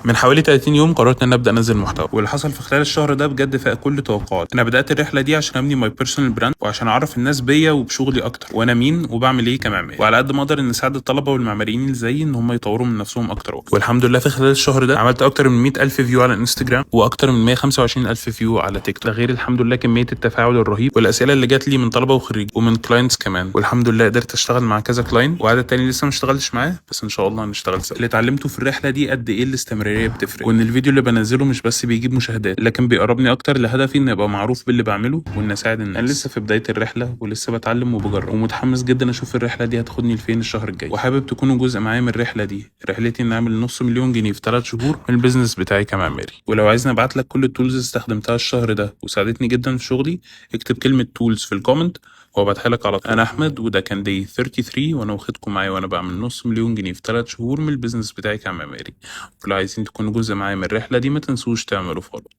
من حوالي 30 يوم قررت ان أنا ابدا انزل محتوى، واللي حصل في خلال الشهر ده بجد فاق كل توقعاتي. انا بدات الرحلة دي عشان ابني my personal brand وعشان اعرف الناس بيا وبشغلي اكتر، وانا مين وبعمل ايه كمعماري، وعلى قد ما اقدر ان اساعد الطلبة والمعماريين اللي زيي ان هم يطوروا من نفسهم اكتر واكتر. والحمد لله في خلال الشهر ده عملت اكتر من 100,000 view على انستجرام واكتر من 125,000 view على تيك توك، ده غير الحمد لله كمية التفاعل الرهيب والاسئلة اللي جات لي من طلبه وخريج ومن clients كمان. والحمد لله قدرت اشتغل مع كذا client، وعدد تاني لسه ما اشتغلتش معاه، بس ان شاء الله هنشتغل سوا. اللي اتعلمته في الرحلة دي قد ايه الاستمرارية بتفرق، وان الفيديو اللي بنزله مش بس بيجيب مشاهدات، لكن بيقربني اكتر لهدفي ان ابقى معروف باللي بعمله وان اساعد الناس. انا لسه في بداية الرحلة ولسه بتعلم وبجرب، ومتحمس جدا اشوف الرحلة دي هتاخدني لفين الشهر الجاي، وحابب تكونوا جزء معايا من الرحلة دي. رحلتي ان اعمل نص مليون جنيه في 3 شهور من ال business بتاعي كمعماري. ولو عايزني ابعت لك كل ال tools اللي استخدمتها الشهر ده وساعدتني جدا في شغلي، اكتب كلمة tools في ال comment وابعتها لك على طول. انا احمد وده كان day 33، وانا واخدكم معايا وانا بعمل نص مليون جنيه في 3 شهور من ال business بتاعي كمعماري. ولو عايزين تكونوا جزء معايا من الرحلة دي، ما تنسوش تعملوا follow.